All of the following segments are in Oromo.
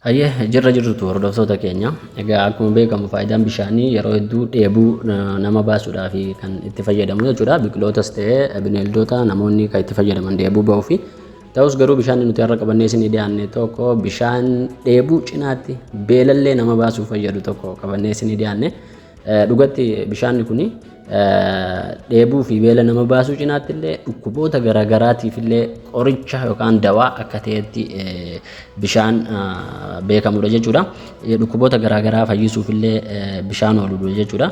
Hayyee, jirra jirtu hordoftoota keenya. Egaa akkuma beekamu faayidaan bishaanii yeroo hedduu dheebuu nama baasuudhaaf kan itti fayyadamu jechuudha. Biqilootas ta'ee bineeldota namoonni kan itti fayyadaman dheebuu ba'uufi. Ta'us garuu bishaan nuti har'a qabannee isinii dhiyaanne tokko bishaan dheebuu cinaatti beelallee nama baasuuf fayyadu tokko qabannee isinii dhiyaanne. Dhugatti bishaanni kun dheebuu fi beela nama baasuu cinaatti illee dhukkuboota garaagaraatiif illee qoricha yookaan dawaa akka ta'etti bishaan beekamudha jechuudha. Dhukkuboota garaagaraa fayyisuuf illee bishaan ooludha jechuudha.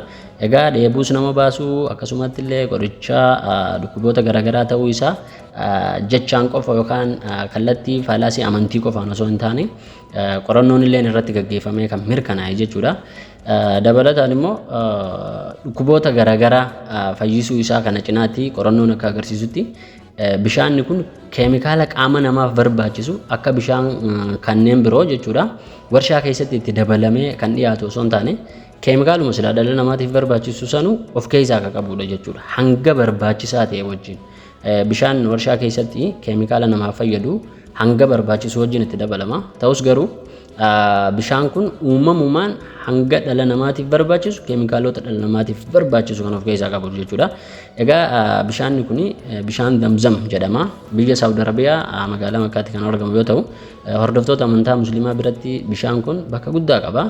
Egaa dheebuus nama baasuu akkasumatti illee qoricha dhukkuboota garaagaraa ta'uu isaa jechaan qofa yookaan kallattii faalaasii amantii qofaan osoo hin taane qorannoon illee irratti gaggeeffamee kan mirkanaa'e jechuudha. Dabalataan immoo dhukkuboota garaagaraa fayyisuu isaa kana cinaatti qorannoon akka agarsiisutti bishaanni kun keemikaala qaama namaaf barbaachisu akka bishaan kanneen biroo jechuudha warshaa keessatti itti dabalamee kan dhiyaatu osoo hin taane keemikaaluma silaa dhala namaatiif barbaachisu sanuu of keessaa akka qabudha jechuudha hanga barbaachisaa ta'e wajjin. Bishaan warshaa keessatti keemikaala namaaf fayyadu hanga barbaachisu wajjin itti dabalama. Ta'us garuu bishaan kun uumamumaan hanga dhala namaatiif barbaachisu keemikaalota dhala namaatiif barbaachisu kan of keessaa qabu jechuudha. Egaa bishaanni kun bishaan Zamzam jedhama. Biyya Saawud Arabiyaa magaalaa Makkaatti kan argamu yoo ta'u, hordoftoota amantaa Musliimaa biratti bishaan kun bakka guddaa qaba.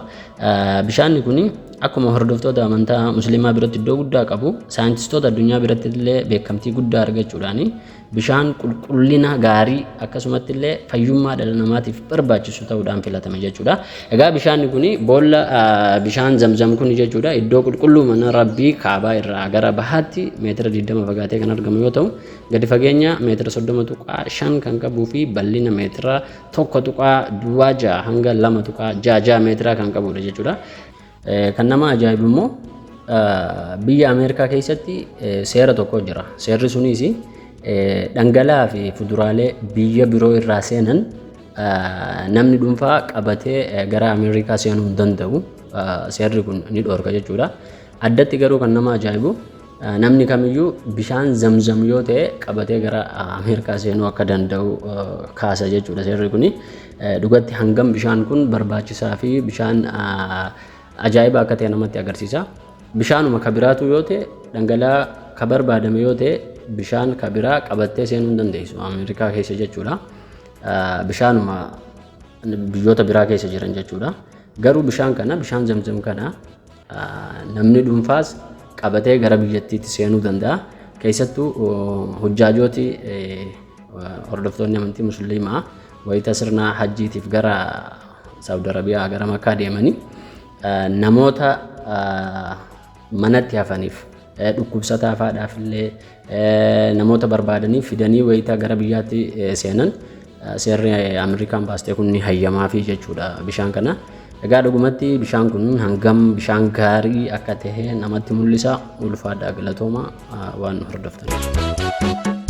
Bishaanni kun akkuma hordoftoota amantaa Musliimaa biratti iddoo guddaa qabu, saayintistoota addunyaa biratti illee beekamtii guddaa argachuudhaan bishaan qulqullina gaarii akkasumatti illee fayyummaa dhala namaatiif barbaachisu ta'uudhaan filatame jechuudha. Egaa bishaanni kun boolla bishaan Zamzam kun jechuudha iddoo qulqulluu mana Rabbii Kaabaa irraa gara bahaatti meetira 20 fagaatee kan argamu yoo ta'u, gadi fageenya meetira 30.5 kan qabuu fi bal'ina meetira 1.06 hanga 2.66 meetiraa kan qabudha jechuudha. Kan nama ajaa'ibu immoo biyya Ameerikaa keessatti seera tokko jira. Seerri sunis dhangala'aa fi fuduraalee biyya biroo irraa seenan namni dhuunfaa qabatee gara Ameerikaa seenuu hin danda'u. Seerri kun ni dhorka jechuudha. Addatti garuu kan nama ajaa'ibu namni kamiyyuu bishaan Zamzam yoo ta'e qabatee gara Ameerikaa seenuu akka danda'u kaasa jechuudha seerri kuni. Dhugatti hangam bishaan kun barbaachisaa fi bishaan ajaa'iba akka ta'e namatti agarsiisa. Bishaanuma ka biraatu yoo ta'e, dhangala'aa ka barbaadame yoo ta'e, bishaan ka biraa qabattee seenuu hin dandeessu Ameerikaa keessa jechuudha. Bishaanuma biyyoota biraa keessa jiran jechuudha. Garuu bishaan kana, bishaan Zamzam kana namni dhuunfaas qabatee gara biyyattiitti seenuu danda'a. Keessattuu hujjaajooti hordoftoonni amantii Musliimaa wayita sirna hajjiitiif gara Saawud Arabiyaa gara Makkaa deemanii namoota manatti hafaniif, dhukkubsataa faadhaaf illee namoota barbaadanii fidanii wayita gara biyyaatti seenan seerri Ameerikaan baastee kun ni hayyamaafii jechuudha bishaan kana. Egaa dhugumatti bishaan kun hangam bishaan gaarii akka ta'e namatti mul'isa. Ulfaadhaa, galatooma waan nu hordoftaniif.